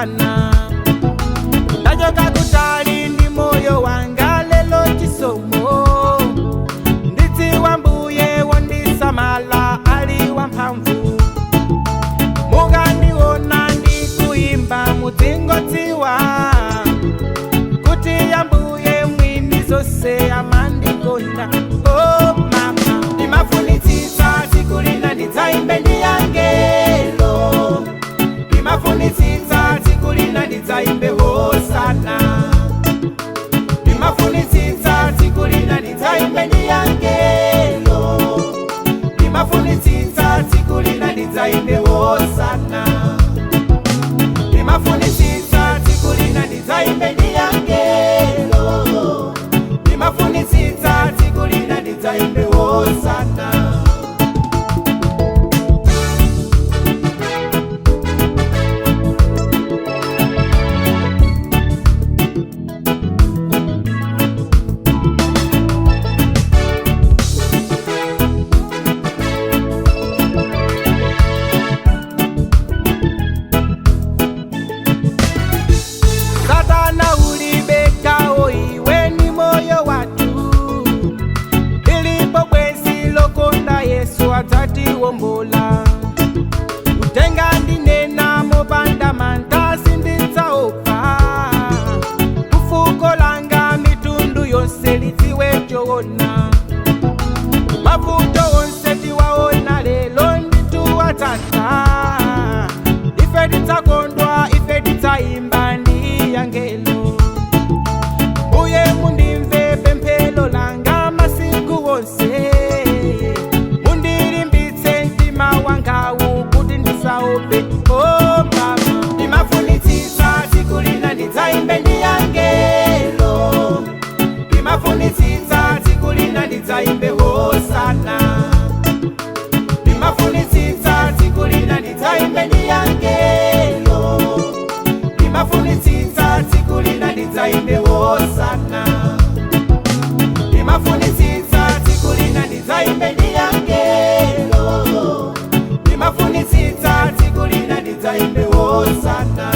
Satana. Ndachoka kutali ndi moyo wanga lelo chisomo. Ndidziwa mbuye wondisamala ali wamphamvu. Mukandiona ndikuimba mudzingodziwa kuti ambuye mwini zonse amandikonda. Oh mama, ndimafunitsitsa tsiku lina ndidzaimbe ndi angelo. Ndimafunitsitsa tsiku lina ndidzaimbe hosana. Ndimafunitsitsa tsiku lina ndidzaimbe ndi angelo. Ndimafunitsitsa tsiku lina ndidzaimbe hosana. Ndimafunitsitsa tsiku lina ndidzaimbe ndi angelo. Ndimafunitsitsa tsiku lina ndidzaimbe hosana. Satana ulibekawo iwe ni moyo watu. Lilipo bwezi lokonda Yesu adzatiwombola. Utenga ndinena mopanda mantha sindidzaopa. Kufuko langa mitundu yonse lidziwe choona. Mavuto onse tiwaona lelo ndituwadzatha. Ife tidzakondwa, ife tidzaimba ndi angelo. Mbuye mundimve pemphero langa masiku wonse. Mundilimbitse mtima wangawu kuti ndisaope. Oh mama, ndimafunitsitsa tsiku lina ndidzaimbe ndi angelo. Ndimafunitsitsa tsiku lina ndidzaimbe hosana. Ndimafunitsitsa tsiku lina ndidzaimbe ndi angelo. Ndimafunitsitsa tsiku lina ndidzaimbe hosana. Ndimafunitsitsa tsiku lina ndidzaimbe ndi angelo. Ndimafunitsitsa tsiku lina ndidzaimbe hosana.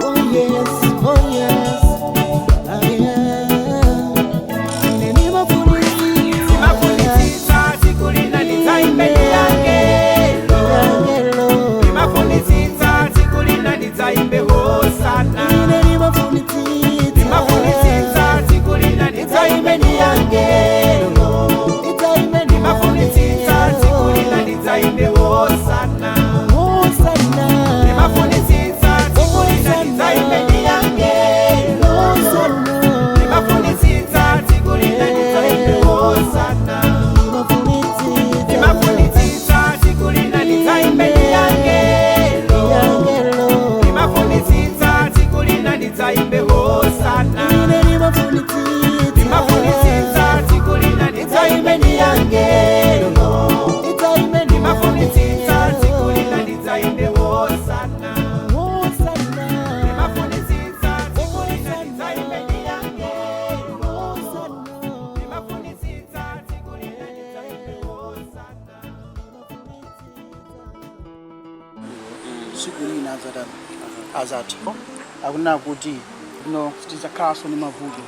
Oh yes, oh yes, I am. Ine nimafunitsitsa. Ndimafunitsitsa tsiku lina ndidzaimbe ndi angelo. Angelo. Ndimafunitsitsa tsiku lina ndidzaimbe hosana. Ine nimafunitsitsa. Ndimafunitsitsa tsiku lina ndidzaimbe ndi angelo. Ndidzaimbe ndi Ndimafunitsitsa tsiku lina ndidzaimbe hosana. Hosana. Ndimafunitsitsa tsiku lina ndidzaimbe ndi angelo. Hosana. Ndimafunitsitsa tsiku lina ndidzaimbe hosana. Nimafunitsitsa. Ndimafunitsitsa tsiku lina ndidzaimbe ndi angelo. Angelo. Ndimafunitsitsa tsiku lina ndidzaimbe hosana. Ine nimafunitsitsa. Ndimafunitsitsa tsiku lina ndidzaimbe ndi angelo. Ndidzaimbe ndi Ndimafunitsitsa tsiku lina ndidzaimbe hosana. Hosana. Ndimafunitsitsa tsiku lina ndidzaimbe ndi angelo. Hosana. Ndimafunitsitsa tsiku lina ndidzaimbe hosana. Siku lina azatani? Azatha. Akunena kuti no, sitidzakhalanso ndi mavuto.